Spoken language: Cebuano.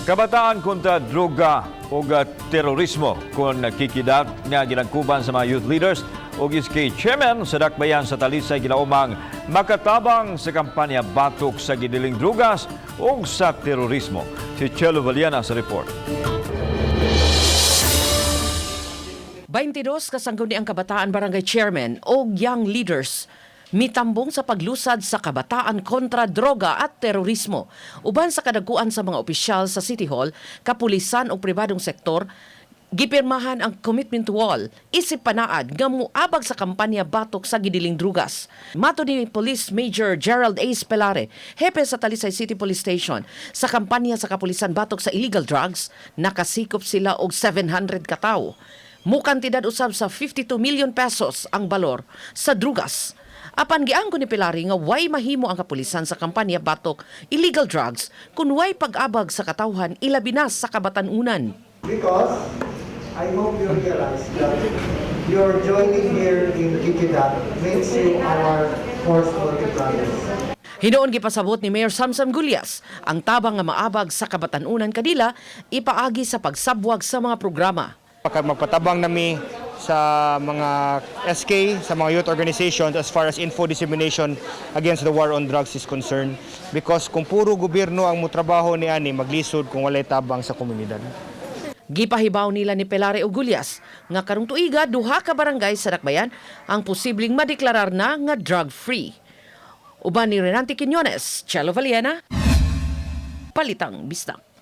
Kabataan kontra droga o terorismo kon Kikidat nga ginangkuban sa mga youth leaders o SK chairman sa Dakbayan sa Talisay gilaumang makatabang sa kampanya batok sa gidiling drugas o sa terorismo. Si Chelo Valiana sa report. 22 kasangguni ang kabataan barangay chairman o young leaders mitambong sa paglusad sa kabataan kontra droga at terorismo. Uban sa kadaguan sa mga opisyal sa City Hall, kapulisan o pribadong sektor, gipirmahan ang commitment wall isip panaad nga muabag sa kampanya batok sa gidiling drugas. Mato ni Police Major Gerald A. Spelare, hepe sa Talisay City Police Station, sa kampanya sa kapulisan batok sa illegal drugs, nakasikop sila og 700 katawo. Mukantidad usab sa 52 million pesos ang balor sa drugas. Apan giangko ni Pilari nga way mahimo ang kapulisan sa kampanya batok illegal drugs kun way pag-abag sa katawhan, ilabi na sa kabatanunan. Because I hope you realize that your joining here in Kikidat makes you our force multipliers. Hinuon gipasabot ni Mayor Samsam Gullas ang tabang nga maabag sa kabatanunan kadila ipaagi sa pagsabwag sa mga programa. Pagka magpatabang nami sa mga SK, sa mga youth organizations as far as info dissemination against the war on drugs is concerned. Because kung puro gobyerno ang mutrabaho ni ani, maglisod kung walay tabang sa komunidad. Gipahibaw nila ni Pelare ug Gullas nga karong tuiga duha ka barangay sa Dakbayan ang posibleng madeklarar na nga drug-free. Uban ni Renante Quiñones, Chelo Valiena, Palitang Bisdak.